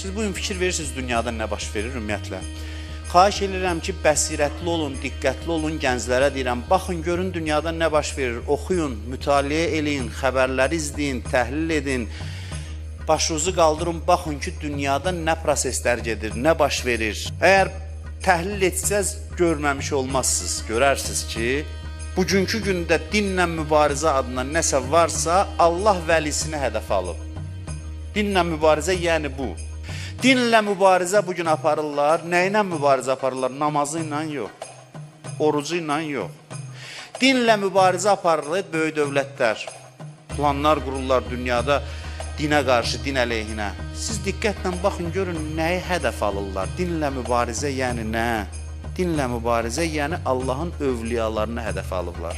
Siz bu gün fikir verirsiniz dünyada nə baş verir ümumiyyətlə. Xahiş edirəm ki, bəsirətli olun, diqqətli olun, gənclərə deyirəm. Baxın, görün dünyada nə baş verir. Oxuyun, mütaliə eləyin, xəbərləri izləyin, təhlil edin. Başınızı qaldırın, baxın ki, dünyada nə proseslər gedir, nə baş verir. Əgər təhlil etsəz, görməmiş olmazsınız. Görərsiniz ki, bugünkü gündə dinlə mübarizə adına nəsə varsa, Allah vəlisini hədəf alıb. Dinlə mübarizə yəni bu. Dinlə mübarizə bu gün aparırlar. Nə ilə mübarizə aparırlar? Namazı ilə yox. Orucu ilə yox. Dinlə mübarizə aparılır böyük dövlətlər. Planlar qururlar dünyada dinə qarşı, din əleyhinə. Siz diqqətlə baxın, görün nəyi hədəf alırlar. Dinlə mübarizə yəni nə? Dinlə mübarizə yəni Allahın övliyalarını hədəf alıblar.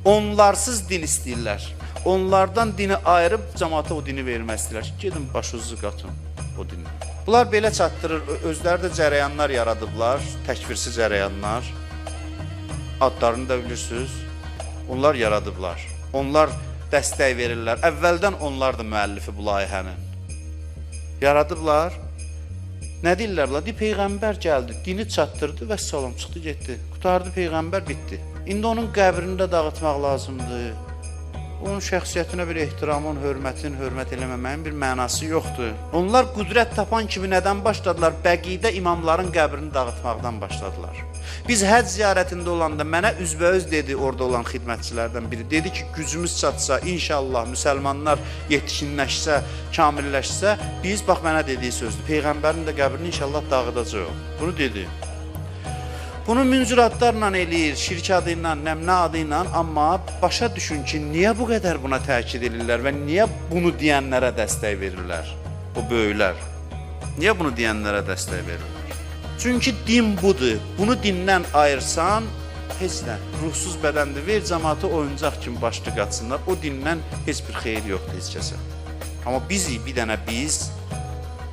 Onlarsız din istəyirlər. Onlardan dini ayırıb cəmaata o dini vermək istəyirlər. Gedin başınızı qatın o dinə. Bunlar belə çatdırır, özləri də cərəyanlar yaradıblar, təkfirsi cərəyanlar. Adlarını da bilirsiniz. Onlar yaradıblar. Onlar dəstək verirlər. Əvvəldən onlar da müəllifi bu layihənin. Yaradıblar. Nə deyirlər bunlar? Deyir, Peyğəmbər gəldi, dini çatdırdı və salam çıxdı, getdi. Qurtardı Peyğəmbər, bitdi. İndi onun qəbrini də dağıtmaq lazımdır. Onun şəxsiyyətinə bir ehtiramın, hörmətin, hörmət eləməməyin bir mənası yoxdur. Onlar qüdrət tapan kimi nədən başladılar? Bəqidə imamların qəbrini dağıtmaqdan başladılar. Biz həcc ziyarətində olanda mənə üzbəüz dedi orada olan xidmətçilərdən biri. Dedi ki, gücümüz çatsa, inşallah müsəlmanlar yetkinləşsə, kamilləşsə, biz, bax mənə dediyi sözdür, Peyğəmbərin də qəbrini inşallah dağıdacağıq. Bunu dedi. Bunu müncür adlarla eləyir, şirk adı ilə, nəmnə adı ilə, amma başa düşün ki, niyə bu qədər buna təkid edirlər və niyə bunu deyənlərə dəstək verirlər, o böyüklər? Niyə bunu deyənlərə dəstək verirlər? Çünki din budur. Bunu dindən ayırsan, heç nə, ruhsuz bədəndir. Ver cəmaatı oyuncaq kimi başlı qatsınlar. O dindən heç bir xeyir yoxdur heç kəsə. Amma bizik, bir dənə biz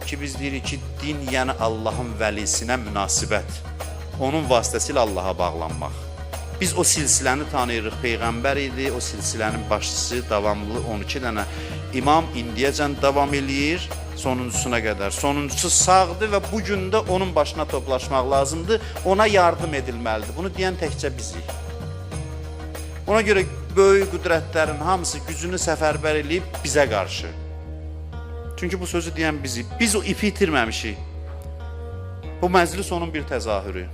ki, biz deyirik ki, din yəni Allahın vəlisinə münasibət. Onun vasitəsilə Allaha bağlanmaq. Biz o silsiləni tanıyırıq. Peyğəmbər idi, o silsilənin başçısı, davamlı 12 dənə imam indiyəcən davam eləyir sonuncusuna qədər. Sonuncusu sağdır və bu gün də onun başına toplaşmaq lazımdır. Ona yardım edilməlidir. Bunu deyən təkcə bizik. Ona görə böyük qüdrətlərin hamısı gücünü səfərbər eləyib bizə qarşı. Çünki bu sözü deyən bizik. Biz o ipi itirməmişik. Bu məclis onun bir təzahürü.